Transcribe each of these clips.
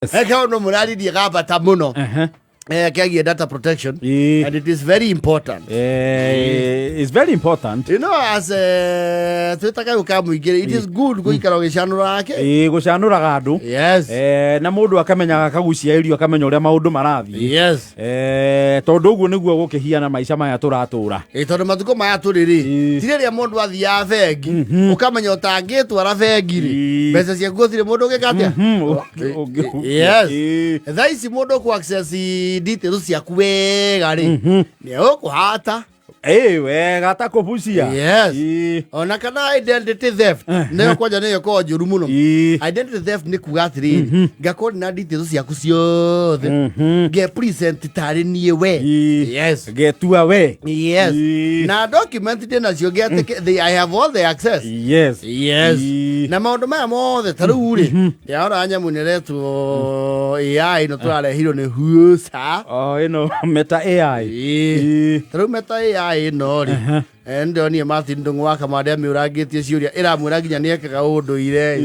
He kaũndũ mũraririe ga bata mũno kegiĩ data protection and it is very important. It's very important. As twĩtaga gũka mũingĩ, it is good gũikara ũgĩcanũra ake. Gũcanũraga andũ. Na mũndũ akamenyaga akagucia irio, akamenya ũrĩa maũndũ marathiĩ. Tondũ ũguo nĩguo gũkĩhiana maica maya tũratũra. Tondũ matukũ maya tũrĩ rĩ, ti rĩrĩa mũndũ athiaga bengi ũkamenya ũtangĩtwara bengi rĩ, mbeca ciaku gũtirĩ mũndũ ũngĩka atĩa. Thaa ici mũndũ ũkũ access details ciaku wega rĩ, nĩ ũkũhata. Wega ta kũbucia. Ona kana identity theft nĩyo kwanja nĩyo ĩkoragwo njũru mũno. Identity theft nĩ kuga atĩrĩrĩ, ngakorwo ndĩna details ciaku ciothe, nge present tarĩ niĩ we. Getua we. Na document ndĩ nacio ngĩatĩke I have all the access. Na maũndũ maya mothe ta rĩu rĩ, ndĩrarora nyamũ nĩretwo AI ĩno tũrarehirwo nĩ Husa. Oh, ĩno Meta AI. Ta rĩu Meta AI ĩno rĩ, ndĩronire Martin Ndung'u wa Kamande amĩũrangĩtie ciũria, ĩramwĩra nginya nĩekaga ũndũire.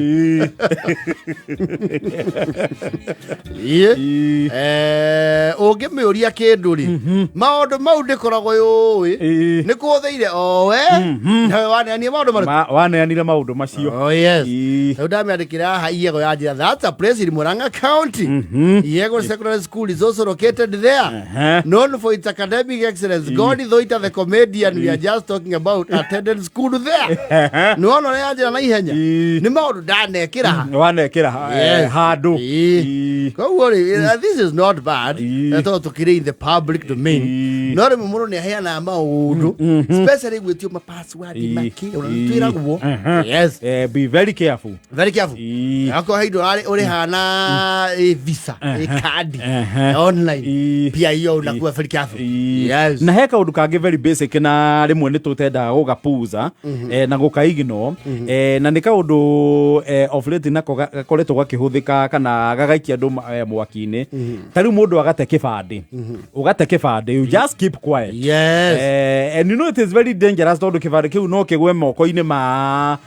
Ũngĩmĩũria kĩndũ rĩ, maũndũ mau ndĩkoragwo yũĩ nĩ kũthĩire owe nawe waneanie maũndũ marĩkũ. Waneanire maũndũ macio. Oh yes. Rĩu ndamĩandĩkĩra haha Iego ya njĩra, that's a place in Murang'a County. Iego Secondary School is also located there. Known for its academic excellence. Godi Thoita the comedian we are just talking about attended school there. Nĩwona ũrĩa yanjĩra na ihenya? Nĩ maũndũ ndanekĩra ha. Wanekĩra handũ. Koguo rĩ, this is not bad. Tondũ tũkĩrĩ in the public domain. No rĩmwe mũndũ nĩ aheanaga maũndũ, especially gwĩtio ma password makĩ, ona nĩ twĩragwo. Be very careful. Very careful. Akorwo he indo ũrĩhaga na Visa, kandi online. Pia hiyo unakuwa very careful. Na he kaũndũ kangĩ very basic na rĩmwe nĩ tũtendaga gũgapuza na gũkaignore, na nĩ kaũndũ of late nako gakoretwo gakĩhũthĩka kana gagaikia andũ mwaki-inĩ. Ta rĩu mũndũ agate kĩbandĩ, ũgate kĩbandĩ, you just keep quiet. And you know it is very dangerous tondũ kĩbandĩ kĩu no kĩgwe moko-inĩ ma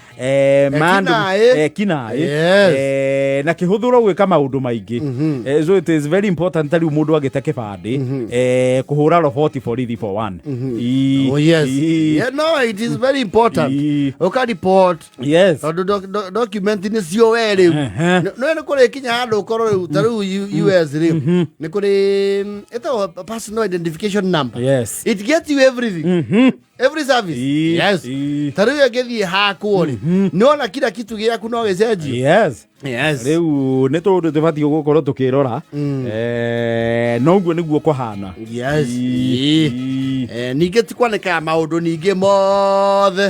ma andũ Ekinaĩ. ekinaĩ. Na kĩhũthĩrwo gwĩka maũndũ maingĩ. So it is very important ta rĩu mũndũ agĩte kĩbandĩ kũhũra roboti borithi for one. Oh yes. Yeah, no, it is very important. Ũka report. Tondũ document nĩ cio we rĩu. No nĩ kũrĩ kinya handũ ũkorwo rĩu ta rĩu US rĩ, nĩ kũrĩ ĩtagwo personal identification number. It gets you everything. Every service. Ta rĩu ĩngĩthiĩ hakwo rĩ, nĩwona kila kitu gĩaku no gĩcenjio. Rĩu nĩ tũndũ tũbatiĩ gũkorwo tũkĩrora. Noguo nĩguo kũhana. Ningĩ ti kwanĩkaga maũndũ ningĩ mothe.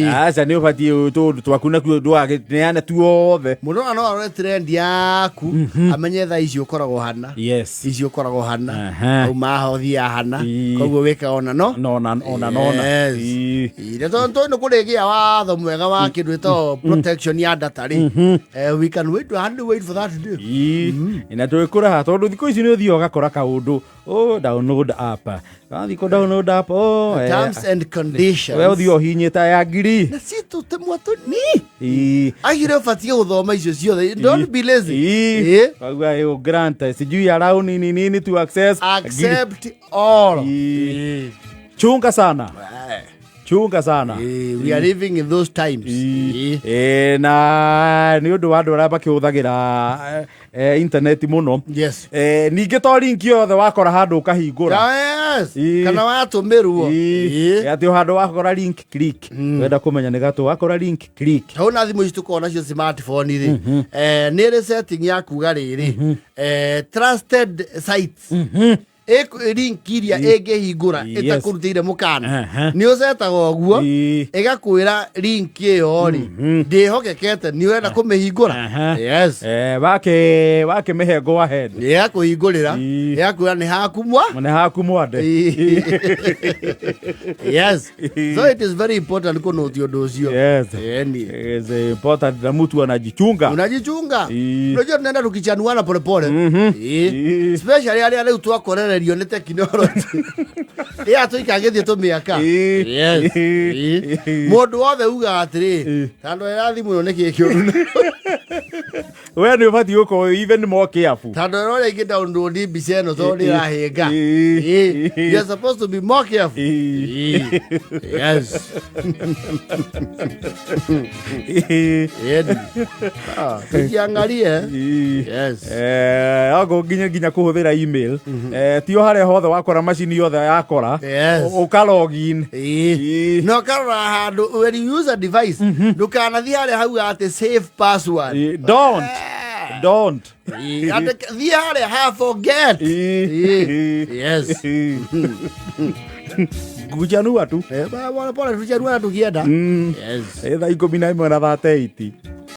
Aca, nĩ ũbatiĩ tũndũ twaku nakuo ndũgakĩneane tuothe. Mũndũ ona no arore trend yaku, amenye thaa ici ũkoragwo hana, ici ũkoragwo hana, auma haha ũthiaga hana. Koguo wĩkaga ona no nona ona nona. Ĩ, tondũ nĩ kũrĩgĩa watho mwega wa kĩndũ ĩtagwo protection ya data rĩ, we can wait to hardly wait for that day. Na twĩkũraha tondũ thikũ ici nĩ ũthiaga ũgakora kaũndũ, oh, download app, wathiĩ kũ download app, oh, terms and conditions. We ũthiĩ ũhinyĩte ya ngiri. Na si tũtemwa tũnini. Aigire ũbatiĩ gũthoma icio ciothe, don't be lazy. Kauga grant sijui allow nini nini to access. Accept all. Chunga sana. Chunga sana. We are living in those times. Na nĩ ũndũ wa andũ arĩa makĩhũthagĩra internet mũno. Ningĩ to link yothe wakora handũ ũkahingũra. Kana watũmĩrwo. Atĩ o handũ wakora link, click. Wenda kũmenya nĩ gatũ wakora link, click. Hau na thimũ ici tũkoragwo nacio smartphone rĩ, nĩ ĩrĩ setting ya kuga rĩrĩ, trusted sites, link iria ĩngĩhingũra ĩtakũrutĩire mũkana. Nĩ ũcetaga ũguo, ĩgakwĩra link ĩyo rĩ, ndĩhokekete, nĩ ũrenda kũmĩhingũra? Wakĩmĩhe go ahead. Ĩgakũhingũrĩra, ĩgakwĩra nĩ haku mwa Nĩ haku mwande. Yes, so it is very important kũnũti ũndũ ũcio. Ĩni. It's important na mtu anajichunga. Unajichunga. Unajua tunaenda tukichanuana polepole. Especially arĩa rĩu twakorererio nĩ tekinoronjĩ ĩya tũikangĩtie tũmĩaka. Mũndũ wothe ugaga atĩrĩ, tandũ ĩra thimũ ĩyo nĩ kĩĩ kĩũru. We nĩ ũbatiĩ gũkorwo even more careful. Tondũ ũrĩa ingĩ download mbica ĩno tondũ nĩ ĩrahĩnga. You are supposed to be more careful. Yes. Ĩni. Ah, tujiangalie. Yes. Ogo nginya kũhũthĩra email. Ti o harĩa hothe wakora macini yothe yakora. Yes. Ũka login. Na ũkarora handũ when you use a device, ndũkanathiĩ harĩa hau atĩ save password. Don't. Don't. Atĩ thiĩ harĩa ha forget. Yes. Guchanua tu. Pole pole tuchanua tukienda. Yes. Thaa 11 na 38.